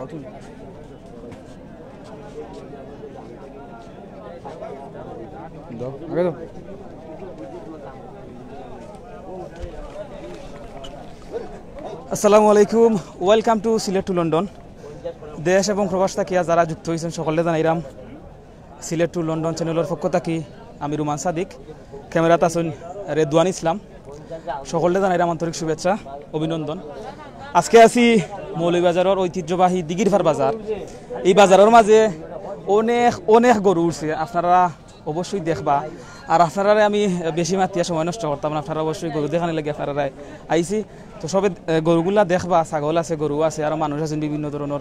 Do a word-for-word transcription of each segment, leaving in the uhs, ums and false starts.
দাও, আগে দাও। আসসালামু আলাইকুম, welcome to Sylhet to London. দেশ এবং প্রবাস থাকিয়া যারা যুক্ত অইছইন, সকলরে জানাইরাম সিলেট to লন্ডন চ্যানেলর পক্ষ থাকি আমি রুমান সাদিক, ক্যামেরাত আছইন রেদওয়ান ইসলাম। সকলরে জানাইরাম আন্তরিক শুভেচ্ছা, অভিনন্দন। আজকে আছি মৌলভীবাজারর ঐতিহ্যবাহী দিঘিরপার বাজার। এই বাজারর মাঝে অনেক, অনেক গরু উঠছে, আপনারা অবশ্যই দেখবা। আর আপনারারে আমি বেশি মাতিয়া সময় নষ্ট করতাম না, আপনারা অবশ্যই গরু দেখানির লাগি আপনারারে আইছি। তো সবে, এ, গরুগুলা দেখবা, ছাগল আছে, গরু আছে, আরো মানুষ আছইন, বিভিন্ন ধরনর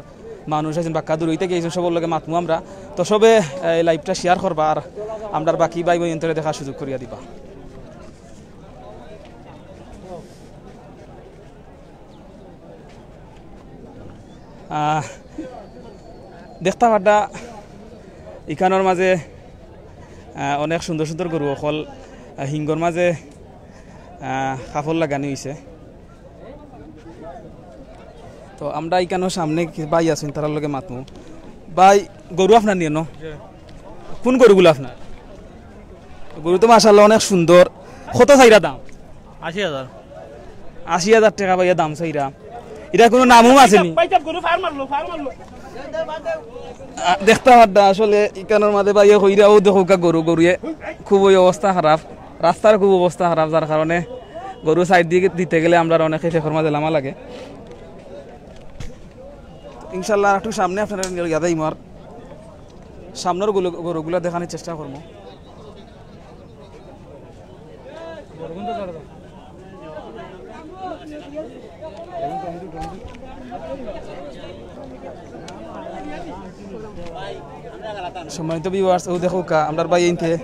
মানুষ আছইন, বাক্কা দূর অইতে গিয়েছেন, সবর লগে মাতমু আমরা। তো সবে, এ, এই liveটা share করবা, আর আমরার বাকি ভাই বইনতরে দেখার সুযোগ করিয়া দিবা। আহ, দেখতা পাররা ইখানর মাঝে, আহ, অনেক সুন্দর সুন্দর গরু অকল, আহ, হিঙ্গর মাঝে, আহ, কাপড় লাগানি অইছে। তো আমরা ইখানর সামনে কি ভাই আছইন, তারার লগে মাতমু। ভাই, গরু আপনার নি অনো? কোন গরুগুলা আপনার? গরু তো মাশাআল্লাহ অনেক সুন্দর। কত চাইরা দাম? আশি হাজার। আশি হাজার টেকা ভাইয়া দাম চাইরা। ইটা কুনু নামও আছে নি? ভাই, গরু ফার মারলো, ফার মারলো। আ, দেখতা পাররা আসলে ইখানর মাঝে ভাইয়া কইরা, অউ দেখউক্কা গরু, গরুয়ে খুবই অবস্থা খারাপ, রাস্তার খুব অবস্থা খারাপ, যার কারণে গরু side দিয়া দিতে গেলে আমরার অনেক খেপর মাঝে লামা লাগে। ইনশাআল্লাহ, আরেকটু সামনে আপনারারে লইয়া যাইমু, আর সামনর গরু-, গরুগুলা দেখানির চেষ্টা করমু। সম্মানিত viewers, অউ দেখউক্কা, আমরার ভাই ইনতে,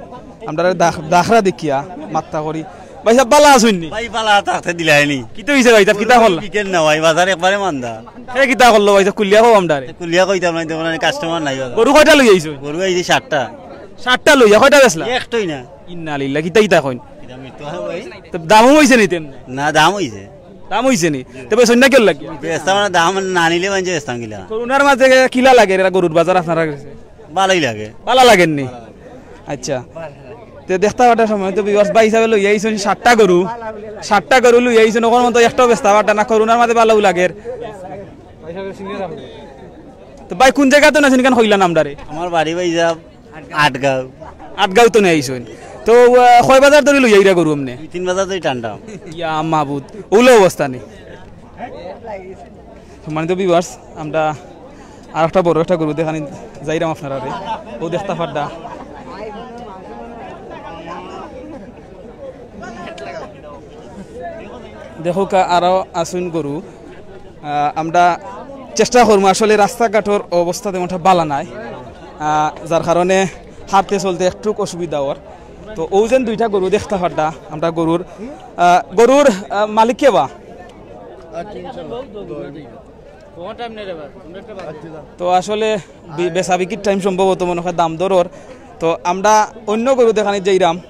আমরারে দাখ-, দাখরা দেখিয়া মাত্তা করি। ভাই সাব, ভালা আছইন নি? ভাই, ভালা থাকতে দিলাইনি। কিতা অইছে ভাই সাব, কিতা করলা? বিকেল না ভাই, বাজার একবারে মান্দা। এ কিতা করলো ভাই সাব, খুলিয়া কও আমরারে। খুলিয়া কইতাম না, দেখো না, customer নাই বাজার। গরু কয়টা লই আইছো? গরু আইছে সাতটা। সাতটা লইয়া কয়টা বেচলা? একটাই না। ইন্না লিল্লাহ, কিতা কিতা কইন? এটা মৃত্যু হয় ভাই। তো দামও অইছে নি তেমনে? না, দাম অইছে। দাম অইছে নি? তে বেচইন না কিওর লাগি? বেচতাম না, দাম না নিলে মানে বেচতাম কিলা? করোনার মাঝে কিলা লাগে এরা গরুর বাজার আপনারার গেছে? ভালাই লাগে। ভালা লাগের নি? আচ্ছা। তে দেখতা পাররা সম্মানিত viewers, ভাই সাবে লইয়া আইছইন সাতটা গরু, সাতটা গরু লইয়া আইছইন, অখন তো একটাও বেচতা পাররা না, করোনার মাঝে ভালাউ লাগের। তো ভাই, কোন জাগাত আছইন, ইখান কইলা না আমরারে? আমার বাড়ি ভাই সাব আটগাঁও। আটগাঁও তো নি আইছইন। তো, আহ, কয় বাজার ধরি লইয়া আইরা গরু এমনে? দুই তিন বাজার ধরি টানতাম। ইয়া মাবুদ, অউলা অবস্থা নি। সম্মানিত viewers, আমরা আরেকটা বড় একটা গরু দেখানি যাইরাম আপনারারে। অউ দেখতা পাররা। দেখউক্কা, আরো আছইন গরু। আহ, আমরা চেষ্টা করমু, আসলে রাস্তাঘাটর অবস্থা তেমন একটা ভালা নাই, আহ, যার কারণে হাঁটতে চলতে একটুক অসুবিধা অর। তো অউ যেন দুইটা গরু দেখতা পাররা, আমরা গরুর, আহ, গরুর, আহ, মালিক কে বা? তো আসলে বি-, বেচা বিকির time সম্ভবত মনে হয় দাম দরর। তো আমরা অইন্য গরু দেখানিত যাইরাম।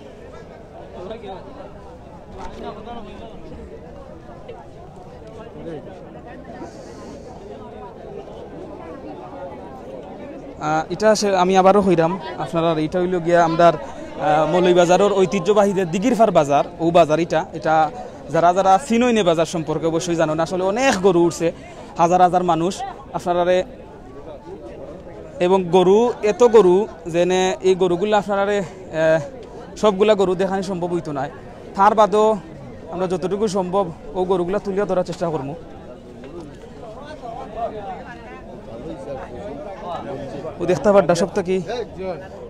আহ, ইটা সে-, আমি আবারও কইরাম আপনারারে, ইটা অইলো গিয়া আমরার, আহ, মৌলভীবাজারর ঐতিহ্যবাহী যে দিঘিরপার বাজার, অউ বাজার ইটা, ইটা যারা যারা চিনইন এ বাজার সম্পর্কে অবশ্যই জানইন। আসলে অনেক গরু উঠছে, হাজার হাজার মানুষ আপনারারে, এবং গরু, এত গরু, যেনে এই গরুগুলা আপনারারে, আহ, সবগুলা গরু দেখানি সম্ভব অইতো নায়। তার বাদেও আমরা যতটুকু সম্ভব অউ গরুগুলা তুলিয়া ধরার চেষ্টা করমু। অউ দেখতা পাররা সব থাকি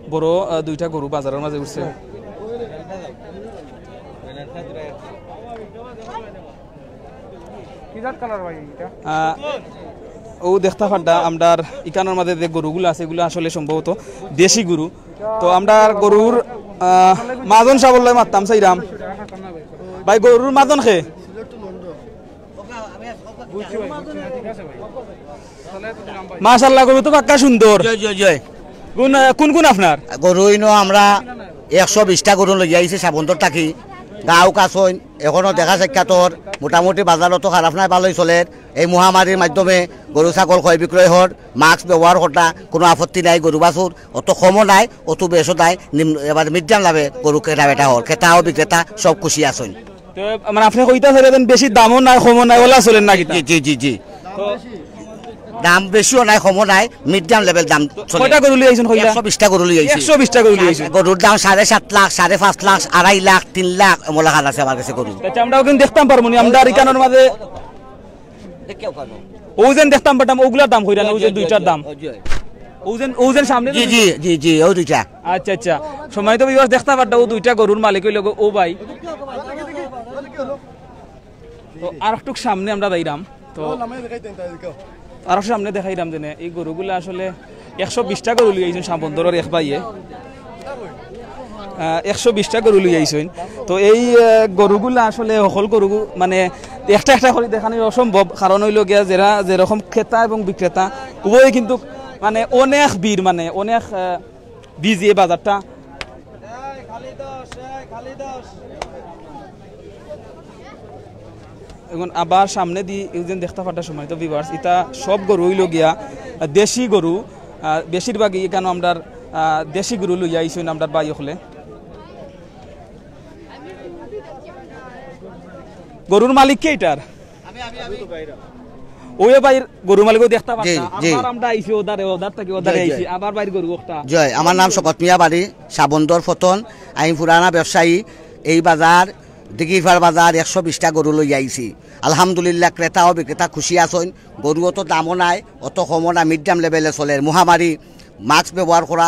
বড়, আহ, দুইটা গরু বাজারর মাঝে উঠছে। কি জাত কালার ভাই ইটা? আহ, অউ দেখতা পাররা আমরার ইখানর মাঝে যে গরুগুলা আছে, ইগুলা আসলে সম্ভবত দেশি গরু। তো আমরার গরুর, আহ, মাজন সাবর লগে মাততাম চাইরাম। ভাই, গরুর মাজন কে? মাশাআল্লাহ, গরু তো পাক্কা সুন্দর। জয়, জয়, জয়। কোন, আহ, কোন কোন আপনার? গরু ইনো আমরা একশো বিশটা গরু লইয়া আইছি সাবন্তর থাকি। গাউক আছইন, এখনো দেখা সাক্ষাৎ অর, মোটামুটি বাজার অত খারাপ নায়, ভালোই চলের। এই মহামারীর মাধ্যমে গরু ছাগল ক্রয় বিক্রয় হর, মাস্ক ব্যবহার করতা, কোনো আপত্তি নাই। গরু বাছুর অত কমও নাই, অত বেশও নাই, নিম্ন, এবার মিডিয়াম লাভে গরু কেনা বেটা হর, ক্রেতা ও বিক্রেতা সব খুশি আছইন। তো মানে আপনি কইতা চাইরা যেন বেশি দামও নাই, কমও নাই, ওলা চলের না কিতা? জি, জি, জি, জি। তো দাম বেশিও নাই, কমও নাই, মিডিয়াম লেভেল দাম চলে। কয়টা গরু লই আইছইন কইলা? একশো বিশটা গরু লই আইছি। একশো বিশটা গরু লই আইছইন। গরুর দাম সাড়ে সাত লাখ, সাড়ে পাঁচ লাখ, আড়াই লাখ, তিন লাখ, এমলা খান আছে আমার কাছে গরু। আচ্ছা, আমরা ওখানে দেখতাম পারমু নি, আমরা ইকানোর মাঝে ও যেন দেখতাম পারতাম, ওগুলার দাম কইরা না, ও যে দুইটার দাম। ও যেন, ও যেন সামনে জি, জি, জি, জি, ও দুইটা। আচ্ছা, আচ্ছা, সময় তো বিবাস দেখতা পারতা, ও দুইটা গরুর মালিক হইল গো, ও ভাই। তো আর একটু সামনে আমরা যাইরাম। তো আর একটু সামনে দেখাইরাম যে নে, এই গরুগুলা আসলে একশো বিশটা গরু লই আইছইন সাবন্দরর এক ভাইয়ে। আহ, একশো বিশটা গরু লই আইছইন। তো এই, আহ, গরুগুলা আসলে হকল গরু মানে একটা একটা করি দেখানি অসম্ভব, কারণ হইল গিয়া যারা যেরকম ক্রেতা এবং বিক্রেতা উভয়ে কিন্তু মানে অনেক ভিড়, মানে অনেক, আহ, বিজি এই বাজারটা। এখন আবার সামনে দি এই যে দেখতা পারতা সময় তো ভিউয়ার্স, ইতা সব গরু হইল গিয়া, আহ, দেশি গরু, আহ, বেশিরভাগই এখানে আমরার, আহ, দেশি গরু লইয়া আইছইন আমরার ভাই অকলে। গরুর মালিক কে এটার? ওই ভাইর গরু মালিকও দেখতা পারতা। জি, জি। আবার আমরা আইছি ওদারে, ওদার থাকি ওদারে জি, জি। আইছি, আবার ভাইর গরু ওখটা। জয়, আমার নাম শকত মিয়া বাড়ি, সাবন্দর ফতন। আমি পুরানা ব্যবসায়ী। এই বাজার, দিঘিরপাড় বাজার, একশো বিশটা গরু লইয়া আইছি। আলহামদুলিল্লাহ, ক্রেতা ও বিক্রেতা খুশি আছইন। গরু অত দামও নাই, অত কমও না, মিডিয়াম লেভেলে চলের। মহামারী, মাস্ক ব্যবহার করা,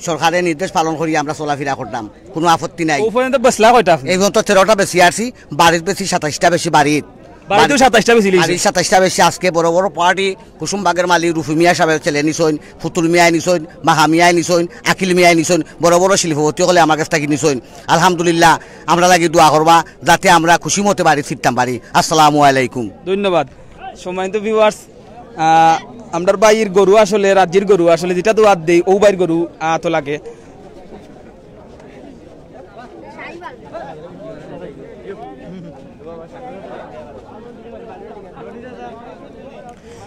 সরকারের নির্দেশ পালন করি আমরা চলাফেরা করতাম, কোনো আপত্তি নাই। ও পর্যন্ত বেচলা কয়টা আপনি? এই পর্যন্ত তেরোটা বেশি আসি, বাড়িত বেশি সাতাইশটা বেশি বাড়িত। বাড়িতেও সাতাইশটা বেশি লইছে? বাড়িত সাতাইশটা বেশি। আজকে বড় বড় পার্টি, কুসুমবাগের মালিক রুফি মিয়া সাহেব ছেলে নিছইন, পুতুল মিয়ায় নিছইন, মাহা মিয়ায় নিছইন, আকিল মিয়ায় নিছইন, বড় বড় শিল্পপতি হলে আমার কাছ থেকে নিছইন। আলহামদুলিল্লাহ, আমরা লাগি দোয়া করবা যাতে আমরা খুশি মতে বাড়ি ফিরতাম পারি। আসসালামু আলাইকুম। ধন্যবাদ। সম্মানিত ভিউয়ার্স, আহ, আমরার ভাইর গরু আসলে, রাজ্যের গরু আসলে, যেটা তো আর দেই, ও ভাইর গরু আত লাগে।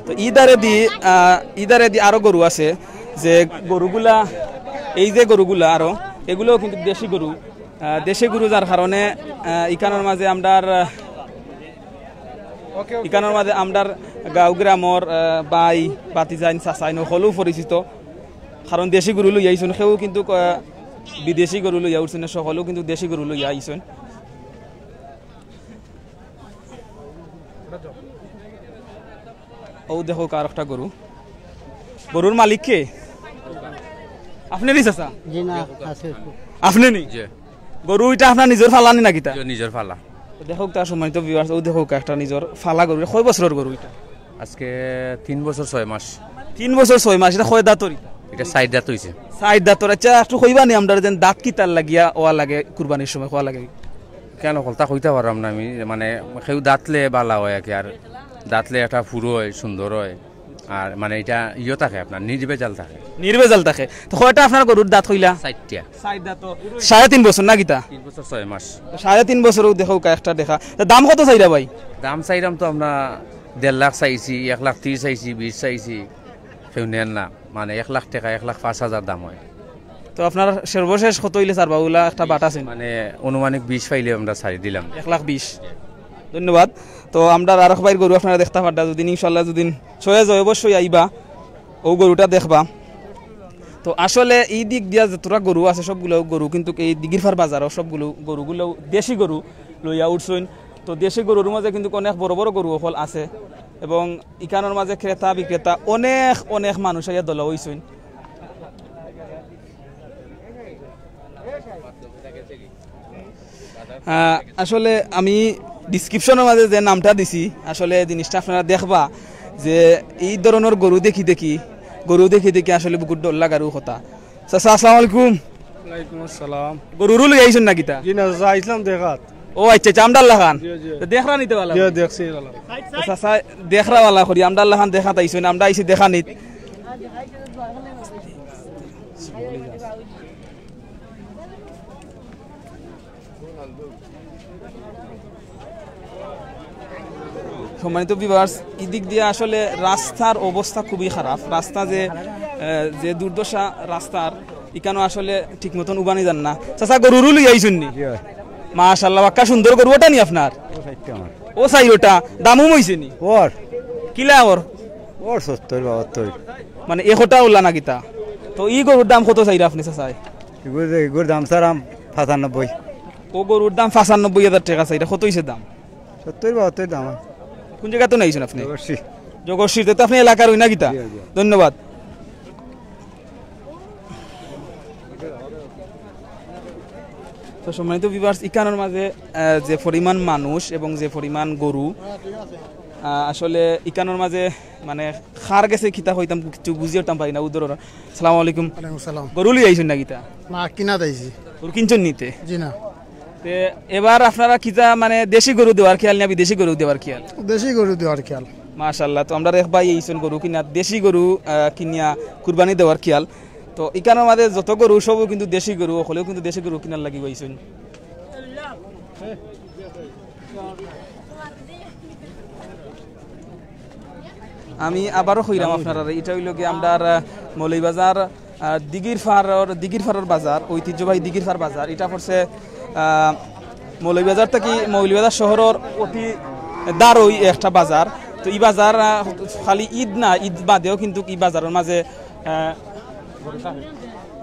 তো ইদারে দি, আহ, ইদারে দি আরো গরু আছে, যে গরুগুলা, এই যে গরুগুলা আরো, এগুলোও কিন্তু দেশি গরু। আহ, দেশি গরু যার কারণে, আহ, ইকানোর মাঝে আমরার, আহ, ইকানোর মাঝে আমরার গাঁও গ্রামর, আহ, বাই, বাতিজাইন, চাচাইন, সকলেও পরিচিত। কারণ দেশি গরু লইয়া আইছইন, কেউ কিন্তু, আহ, বিদেশি গরু লইয়া উঠছইন না, সকলেও কিন্তু দেশি গরু লইয়া আইছইন। ও দেখো কার একটা গরু। গরুর মালিক কে? আপনি নি চাচা? জি না, আছে। আপনি নি? জি। গরু ইটা আপনার নিজর ফালানি না কিতা? জি, নিজর ফালা। দেখো তার সম্মানিত ভিউয়ার্স, ও দেখো একটা নিজর ফালা গরু। কয় বছরর গরু ইটা? আজকে তিন বছর ছয় মাস। তিন বছর ছয় মাস, এটা কয় দাঁতর ইটা? এটা চাইর দাঁত হইছে। চাইর দাঁতর। আচ্ছা, একটু কইবা নি আমরা যেন দাঁত কিতার লাগিয়া ওয়া লাগে কুরবানির সময়, কওয়া লাগে? কেন হকলতা কইতা পারলাম না আমি, মানে কেউ দাঁতলে বালা হয় আর কি, আর দাঁতলে একটা ফুরো হয়, সুন্দর হয়, আর মানে এটা ইয়ে থাকে আপনার নির্ভেজাল থাকে। নির্ভেজাল থাকে। তো কয়টা আপনার গরুর দাঁত কইলা? চাইরটা। চাইর দাঁত তো। সাড়ে তিন বছর না কিতা? তিন বছর ছয় মাস। তো সাড়ে তিন বছরও দেখো একটা দেখা। তো দাম কত চাইরা ভাই? দাম চাইরাম তো আমরা দেড় লাখ চাইছি, এক লাখ ত্রিশ চাইছি, বিশ চাইছি, কেউ নেন না। মানে এক লাখ টাকা, এক লাখ পাঁচ হাজার দাম হয়। তো আপনার সর্বশেষ কত হইলে ছাড়বা, ওলা একটা বাট আছে? মানে আনুমানিক বিশ পাইলে আমরা ছাড়ি দিলাম। এক লাখ বিশ। ধন্যবাদ। তো আমরা আরক ভাইর গরু আপনারা দেখতা পারতা, যদি ইনশাল্লাহ যদি চয়েস হয় অবশ্যই আইবা, ও গরুটা দেখবা। তো আসলে এই দিক দিয়া যতটা গরু আছে সবগুলো গরু কিন্তু এই দিঘিরপাড় বাজারও সবগুলো গরুগুলো দেশি গরু লইয়া উঠছইন। তো দেশি গরুর মাঝে কিন্তু অনেক বড় বড় গরু অকল আছে এবং ইকানোর মাঝে ক্রেতা বিক্রেতা অনেক অনেক মানুষ আইয়া দলা হইছইন। আহ, আসলে আমি ডেসক্রিপশনর মাঝে যে নামটা দিছি, আসলে জিনিসটা আপনারা দেখবা যে এই ধরনর গরু দেখি দেখি, গরু দেখি দেখি আসলে বুকুর ডর লাগারও কথা। চাচা, আসসালামু আলাইকুম। ওয়ালাইকুম আসসালাম। গরুরও লই আইছইন না কিতা? জি না, চাচা, আইছলাম দেখাত। ও আচ্ছা, আচ্ছা, আমরার লাখান। জি, জি। তো দেখরা নিতে পারলাম? জি, দেখছি ভালা। তো চাচা, দেখরা ভালা করি, আমরার লাখান দেখাত আইছইন, আমরা আইছি দেখা নিত। সম্মানিত ভিউয়ার্স, এদিক দিয়া আসলে রাস্তার অবস্থা খুবই খারাপ। রাস্তা যে, আহ, যে দুর্দশা রাস্তার, ইকানো আসলে ঠিক মতন উবানি যার না। চাচা, গরু-উরু লইয়া আইছইন নি? জি অয়। মাশাআল্লাহ, বাক্কা সুন্দর গরু। ওটা নি আপনার? ও চাইরটা আমার। ও চাইরটা, দামও অইছে নি? ওর। কিলা ওর? ওর সত্তর বাহাত্তর। মানে, একটা ওলা না কিতা? তো ই গরুর দাম কত চাইরা আপনে, চাচায়? এগুর, এগুর দাম চাইরাম পঁচানব্বই। ও গরুর দাম পঁচানব্বই হাজার টেকা চাইরা, কত অইছে দাম? সত্তর বাহাত্তর দাম অয়। কোন জাগা তো আইছইন আপনে? জগৎসি। জগৎসির, তো আপনে এলাকার অই না কিতা? জি, জি। ধন্যবাদ। তো সম্মানিত ভিউয়ার্স, ইকানোর মাঝে, আহ, যে পরিমাণ মানুষ এবং যে পরিমাণ গরু, আহ, আসলে ইকানোর মাঝে মানে কার গেছে কিতা কইতাম, কিছু বুঝি উঠতাম পারি না। উদর। সালাম আলাইকুম। ওয়ালাইকুম সালাম। গরু লইয়া আইছইন না কিতা? না, কিনা দাইছি। গরু কিনছইন নিতে? জি না। তে এবার আপনারা কিতা মানে দেশি গরু দেওয়ার খেয়াল না বিদেশি গরু দেওয়ার খেয়াল? দেশি গরু দেওয়ার খেয়াল। মাশাআল্লাহ, তো আমরার এক ভাই আইছইন গরু কিনা, দেশি গরু, আহ, কিনিয়া কুরবানি দেওয়ার খেয়াল। তো ইকানোর মাঝে যত গরু সবও কিন্তু দেশি গরু, অকলেও কিন্তু দেশি গরু কিনার লাগি আইছইন। আমি আবারও কইরাম আপনারারে, ইটা অইলো গিয়া আমরার, আহ, মৌলভীবাজার, আহ, দিঘির পাড়র, দিঘির পাড়র বাজার, ঐতিহ্যবাহী দিঘির পাড় বাজার। ইটা পড়ছে, আহ, মৌলভীবাজার থাকি, মৌলভীবাজার শহরর অতি ধারই একটা বাজার। তো ই বাজার, আহ, খালি ঈদ না, ঈদ বাদেও কিন্তু ই বাজারর মাঝে, আহ,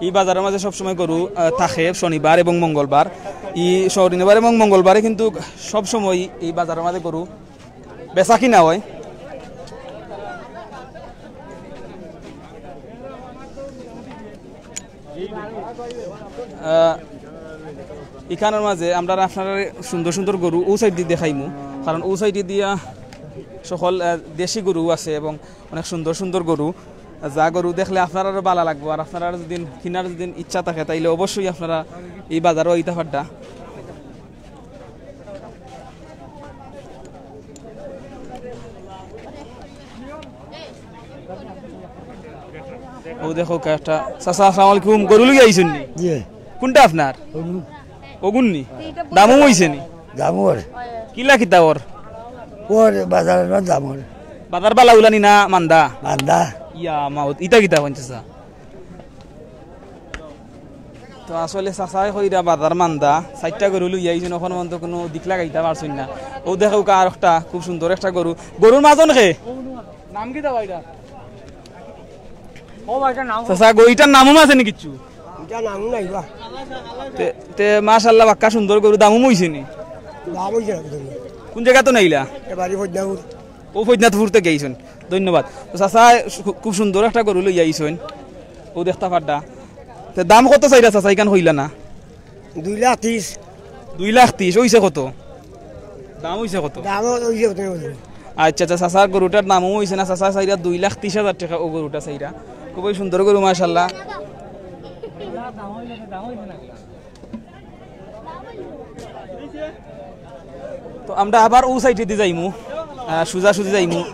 ই বাজারর মাঝে সবসময় গরু, আহ, থাকে শনিবার এবং মঙ্গলবার। ই শনিবার এবং মঙ্গলবারে কিন্তু সবসময় ই বাজারর মাঝে গরু বেচা কিনা অয়। আহ, ইকানোর মাঝে আমরা আপনারারে সুন্দর সুন্দর গরু অউ সাইডদি দেখাইমু, কারণ অউ সাইডদি দিয়া সকল, আহ, দেশি গরু আছে এবং অনেক সুন্দর সুন্দর গরু, যা গরু দেখলে আপনারারও ভালা লাগবো। আর আপনারার যদি কিনার যদি ইচ্ছা থাকে, তাইলে অবশ্যই আপনারা ই বাজারও আইতা পারতা। অউ দেখউক্কা একটা। চাচা, আসসালামু আলাইকুম। গরু লইয়া আইছইন নি? জি। কোনটা আপনার? অগুন। অগুন নি? দামও অইছে নি? দামও অর। কিলা কিতা অর? অর বাজারর দাম অর। বাজার ভালা অইলা নি না মান্দা? মান্দা। ইয়া মাউত, ইটা কিতা কইন চাচা? তো আসলে চাচায় কইরা বাজার মান্দা, চাইরটা গরু লইয়া আইছইন, অখন পর্যন্ত কুনু দিক লাগাইতা পারছইন না। অউ দেখউক্কা আরোকটা খুব সুন্দর একটা গরু। গরুর মাজন কে? নাম কিতা ভাই ইটা? ও ভাই, ইটার নাম? চাচা, গরু ইটার নামও আছে নি কিচ্ছু? ইটার নামও নাই বা। তে, তে মাশাআল্লাহ, বাক্কা সুন্দর গরু, দামও অইছে নি? দাম অইছে না কিছু। কোন জাগা তো নাইলা? এ বাড়ি ফজনাপুর। অউ ফজনাপুর থাকি আইছইন। ধন্যবাদ। তো চাচা, সু-, খুব সুন্দর একটা গরু লইয়া আইছইন। অউ দেখতা পাররা। তে দাম কত চাইরা চাচা, ইখান কইলা না? দুই লাখ তিরিশ। দুই লাখ তিরিশ, অইছে কত? দাম অইছে কত? দাম অইছে কত অইছে? আচ্ছা, আচ্ছা, চাচার গরুটার দামও অইছে না, চাচা চাইরা দুই লাখ তিরিশ হাজার টেকা অউ গরুটা চাইরা। খুবই সুন্দর গরু, মাশাআল্লাহ। তো আমরা আবার অউ সাইডেদি যাইমু, আহ, সোজাসুজি যাইমু।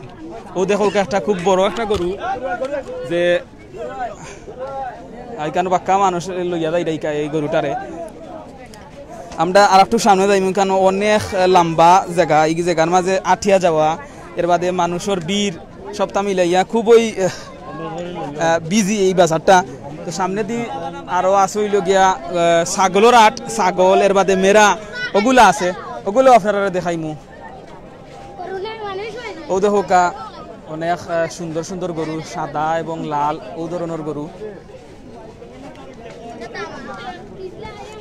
অউ দেখউক্কা একটা খুব বড় একটা গরু, যে ইখান বাক্কা মানুষ লইয়া যাইরা ই গরুটারে। আমরা আরেকটু সামনে যাইমু, কারণ অনেক লম্বা জাগা, ই জাগার মাঝে আটিয়া যাওয়া, এর বাদে মানুষর ভিড়, সবটা মিলাইয়া খুবই, আহ, আহ, বিজি ই বাজারটা। তো সামনেদি আরো আছে অইলো গিয়া, আহ, ছাগলর আট, ছাগল, এর বাদে মেরা, অগুলা আছে, অগুলাও আপনারারে দেখাইমু। অউ দেখউক্কা, অনেক, আহ, সুন্দর সুন্দর গরু, সাদা এবং লাল, অউ ধরনর গরু।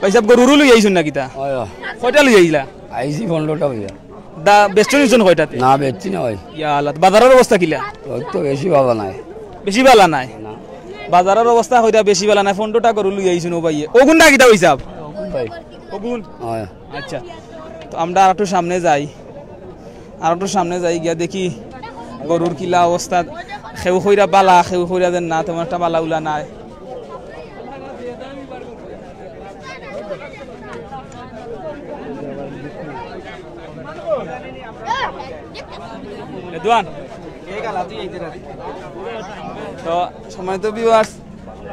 ভাইসাব, গরু-উরু লইয়া আইছইন না কিতা? অয়, অয়। কয়টা লইয়া আইলা? আইছি পনরোটা লইয়া। দা-, বেচছইন নিছইন কয়টাতে? না, বেচছি না ভাই। ইয়া আল্লাহ, বাজারর অবস্থা কিলা? অত বেশি ভালা নায়। বেশি ভালা নায়? না। বাজারর অবস্থা কইরা বেশি ভালা নায়, পনরোটা গরু লইয়া আইছইন অউ ভাইয়ে। অগুনটা কিতা ভাইসাব? অগুন ভাই। অগুন? অয়। আচ্ছা, তো আমরা আরেকটু সামনে যাই, আরেকটু সামনে যাই গিয়া দেখি গরুর কিলা অবস্থা। কেউ কইরা ভালা, কেউ কইরা যেন না, তেমন একটা ভালা উলা নায়। রেদওয়ান। তো সম্মানিত ভিউয়ার্স,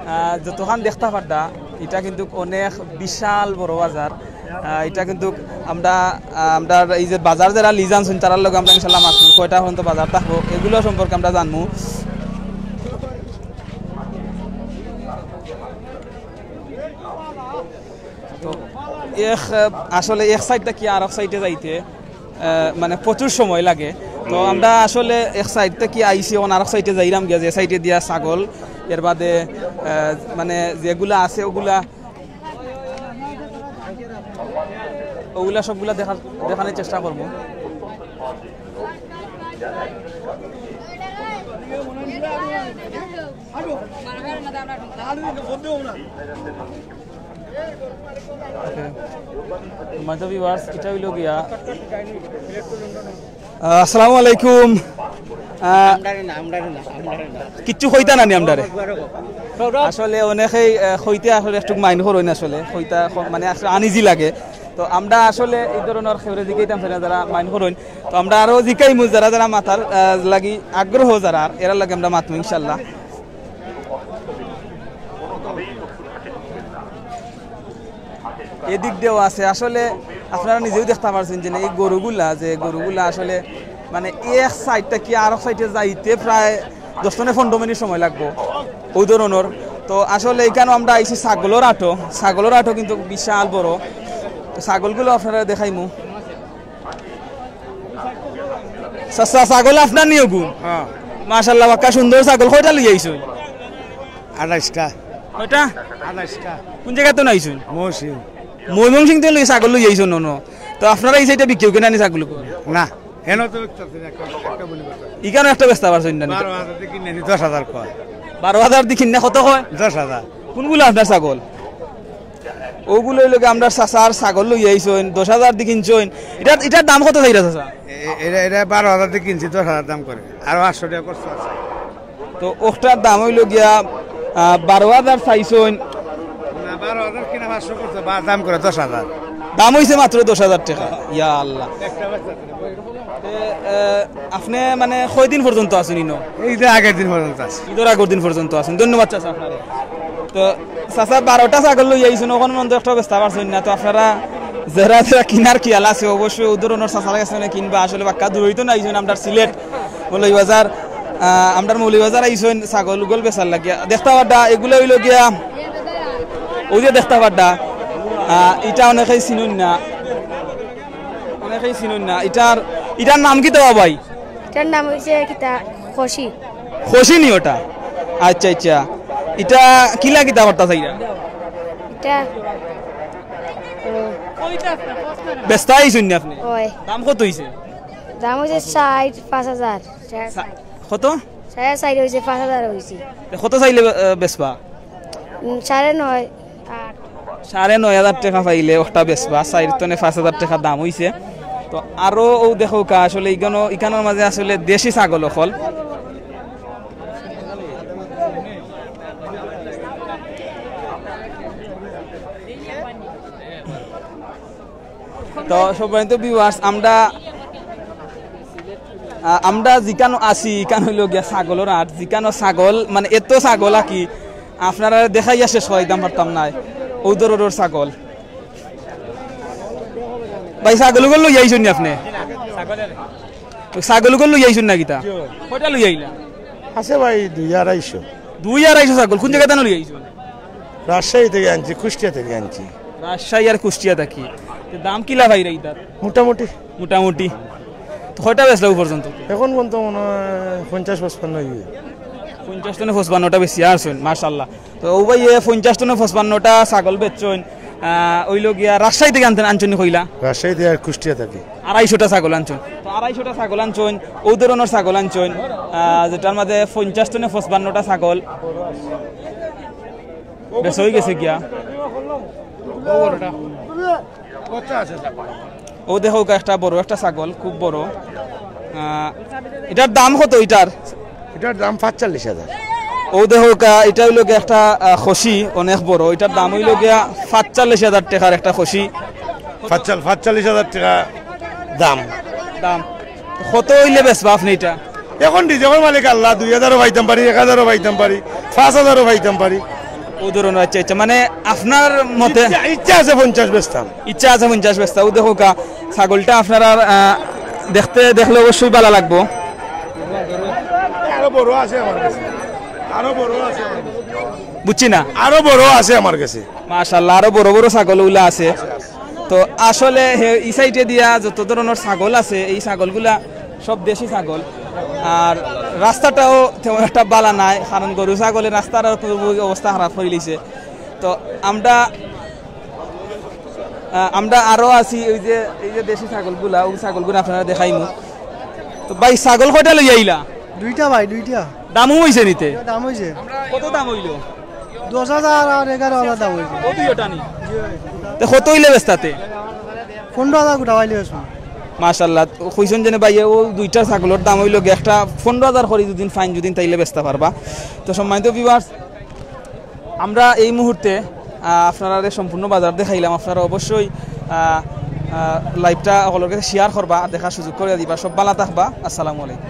আহ, যতখান দেখতা পাররা, ইটা কিন্তু অনেক বিশাল বড় বাজার। আহ, এটা কিন্তু আমরা, আহ, আমরা এই যে বাজার যারা লিজান শুন, তারার লগে আমরা ইনশাল্লাহ মাতমু, কয়টা পর্যন্ত বাজার থাকবো, এগুলো সম্পর্কে আমরা জানমু। তো এক, আহ, আসলে এক সাইডটা কি আর এক সাইডে যাইতে, আহ, মানে প্রচুর সময় লাগে। তো আমরা আসলে এক সাইড থেকে আইছি, এখন আর এক সাইডে যাইরাম গিয়া, যে সাইডে দিয়া ছাগল, এর বাদে, আহ, মানে যেগুলা আছে ওগুলা, ওগুলা সবগুলা দেখার, দেখানোর চেষ্টা করবো। ওকে। তো my viewers, এটা হইল গিয়া। আহ, আসসালামু আলাইকুম। আহ, আমরারে না, আমরারে না, আমরারে না। কিচ্ছু কইতা না নি আমরারে? আসলে অনেকেই, আহ, কইতে আসলে একটু মাইন্ড করইন আসলে। কইতা ক-, মানে আসলে আনইজি লাগে। তো আমরা আসলে এই ধরনের কেউরে জিকাইতাম চাই না যারা মাইন্ড করইন। তো আমরা আরো জিকাইমু যারা যারা মাতার, আহ, লাগি আগ্রহ যারা, এরার লাগি আমরা মাতমু ইনশাল্লাহ। এদিক দিয়েও আছে। আসলে আপনারা নিজেও দেখতা পারছইন যে এই গরুগুলা, যে গরুগুলা আসলে মানে এক সাইড থাকি আরক সাইডে যাইতে প্রায় দশ তনে পনেরো মিনিট সময় লাগবো ওই ধরনের। তো আসলে এখানেও আমরা আইছি ছাগলর আটো, ছাগলর আটো কিন্তু বিশাল বড়। তো ছাগলগুলো আপনারা দেখাইমু। চাচা, ছাগল আপনার নি ওগু? হ্যাঁ। মাশাআল্লাহ, বাক্কা সুন্দর ছাগল। কয়টা লই আইছইন? আঠাইশটা। কয়টা? আঠাইশটা। কোন জায়গা তো আইছইন? ময়মনসিংহ। ময়মনসিংহ তো লই ছাগল লই আইছইন নন। তো আপনারা এই সাইডে বিক্রি কেনা নি ছাগল? না, হেন তো একটা, একটা বলি কথা। ইখানো একটা বেচতা পারছইন না নি? বারো হাজার দিয়ে কিনে নি, দশ হাজার কয়। বারো হাজার দিয়ে কিনে কত কয়? দশ হাজার। কোনগুলো আপনার ছাগল? ওগুলো হইল গিয়া আমরা চাচার ছাগল লই আইছইন, দশ হাজার দি কিনছইন। এটা, এটার দাম কত চাইরা চাচা? এ-, এটা, এটা বারো হাজার দি কিনছি, দশ হাজার দাম করে। আরো আটশো টাকা খরচ আছে। তো ওটার দাম হইল গিয়া, আহ, বারো হাজার চাইছইন। না, বারো হাজার কিনা পাঁচশো করছে, বা-, দাম করে দশ হাজার। দাম হইছে মাত্র দশ হাজার টাকা। ইয়া আল্লাহ। একটা বেচা আছে। এ, এ, আপনি মানে কয়দিন পর্যন্ত আছইন ইনো? এই যে আগের দিন পর্যন্ত আছি। ঈদর আগর দিন পর্যন্ত আছইন। ধন্যবাদ চাচা আপনারে। তো চাচা বারোটা ছাগল লই আইছইন, ওখান পর্যন্ত একটা বেচতা পারছইন না। তো আপনারা যারা যারা কিনার খিয়াল আছে অবশ্যই ওই ধরনের চাচার কাছে মানে কিনবা। আসলে বাক্কা দূরই তো না আইছইন আমরার সিলেট মৌলভীবাজার, আহ, আমরার মৌলভীবাজার আইছইন ছাগল উগল বেচার লাগিয়া। দেখতা পাররা এগুলা হইল গিয়া, ওই যে দেখতা পাররা, আহ, ইটা অনেকেই চিনইন না। অনেকেই চিনইন না। ইটার, ইটার নাম কিতা বা ভাই? ইটার নাম হইছে কিতা? খসি। খসি নি ওটা? আচ্ছা, আচ্ছা। ইটা কিলা কিতা করতা চাইরা? ইটা, ও। বেচতা আইছইন নি আপনি? ওই। দাম কত হইছে? দাম হইছে ষাট, পাঁচ হাজার। সা-, কত? সাড়ে চাইর হইছে, পাঁচ হাজার হইছে। তে কত চাইলে, আহ, বেচবা? উম, সাড়ে নয়, আট। সাড়ে নয় হাজার টাকা পাইলে ওটা বেচবা, চাইর তনে পাঁচ হাজার টাকা দাম হইছে। তো আরো ও দেখউক্কা, আসলে ইখানো, ইখানোর মাঝে আসলে দেশি ছাগল অকল। তো সম্মানিত ভিউয়ার্স, আমরা, আহ, আমরা যেখানো আছি, এখান হইল গিয়া ছাগলর হাট, যেখানো ছাগল, মানে এত ছাগল আর কি, আপনারা দেখাইয়া শেষ করাইতাম পারতাম না, ও ধরনের ছাগল। ভাই, ছাগল উগল লই আইছইন নি আপনি? ছাগল উগল লই আইছইন না কিতা? কয়টা লই আইলা? আছে ভাই, দুই আড়াইশো। দুই আড়াইশো ছাগল, কোন জায়গা থেকে লই আইছইন? রাজশাহী থেকে আনছি, কুষ্টিয়া থেকে আনছি। রাজশাহী আর কুষ্টিয়া থাকি। তো দাম কিলা পাইরা ইতার? মোটামুটি। মোটামুটি। তো কয়টা বেচলা ও পর্যন্ত? এখন পর্যন্ত মনে হয় পঞ্চাশ পঁচপান্ন হইবে। পঞ্চাশ তনে পঁচপান্নটা বেচিয়া আরছইন, মাশাআল্লাহ। তো ও ভাইয়ে পঞ্চাশ তনে পঁচপান্নটা ছাগল বেচছইন, আহ, অইল গিয়া রাজশাহী থেকে আনতে, আনছইন নি কইলা? রাজশাহী থেকে আর কুষ্টিয়া থাকি। আড়াইশোটা ছাগল আনছইন। তো আড়াইশোটা ছাগল আনছইন, ও ধরনের ছাগল আনছইন, আহ, যেটার মাঝে পঞ্চাশ তনে পঁচপান্নটা ছাগল বেচা হই গেছে গিয়া। ও দেখউক্কা একটা বড় একটা ছাগল, খুব বড়। আহ, এটার দাম কত এটার? এটার দাম পাঁচচল্লিশ হাজার। ও দেখউক্কা, এটা হইল গিয়া একটা, আহ, খসি, অনেক বড়। এটার দাম হইল গিয়া পাঁচচল্লিশ হাজার টাকার একটা খসি। পাঁচচল-, পাঁচচল্লিশ হাজার টাকা দাম। দাম। কত হইলে বেচবা আপনি এটা? এখন রিজিকর মালিক আল্লাহ, দুই হাজারও পাইতাম পারি, এক হাজারও পাইতাম পারি, পাঁচ হাজারও পাইতাম পারি। ও ধরনের, আচ্ছা, আচ্ছা, মানে আপনার মতে ইচ্ছা, ইচ্ছা আছে পঞ্চাশ বেচতাম। ইচ্ছা আছে পঞ্চাশ বেচতা। ও দেখো কা, ছাগলটা আপনার আর, আহ, দেখতে, দেখলে অবশ্যই ভালো লাগবো। আরো বড় আছে আমার কাছে, আরো বড় আছে আমার কাছে। বুঝছি না। আরো বড় আছে আমার কাছে। মাশাআল্লাহ, আরো বড় বড় ছাগল ওগুলা আছে। তো আসলে হে-, এই সাইডে দিয়া যত ধরনের ছাগল আছে, এই ছাগলগুলা সব দেশি ছাগল। আর রাস্তাটাও তেমন একটা বালা নাই, কারণ গরু ছাগলের রাস্তার অবস্থা খারাপ হয়ে গেছে। তো আমরা, আহ, আমরা আরো আছি, ওই যে, এই যে দেশি ছাগলগুলা, ওই ছাগলগুলা আপনারা দেখাইমু। তো ভাই, ছাগল কয়টা লইয়া আইলা? দুইটা ভাই, দুইটা। দামও হইছে নিতে? দাম হইছে। কত দাম হইলো? দশ হাজার আর এগারো হাজার দাম হইছে। কত ওটা নি? তো কত হইলে বেচতাতে? পনেরো হাজার গোটা পাইলে বেচবো। মাশাআল্লাহ, কইছেন যে ভাই, ও দুইটা ছাগলের দাম হইলো গিয়া একটা পনেরো হাজার করি, দুদিন ফাইন, দুদিন তাইলে বেচতা পারবা। তো সম্মানিত ভিউয়ার্স, আমরা এই মুহূর্তে, আহ, আপনারারে সম্পূর্ণ বাজার দেখাইলাম। আপনারা অবশ্যই, আহ, আহ, লাইভটা সকলের কাছে শেয়ার করবা আর দেখার সুযোগ করে দিবা। সব ভালা থাকবা। আসসালামু আলাইকুম।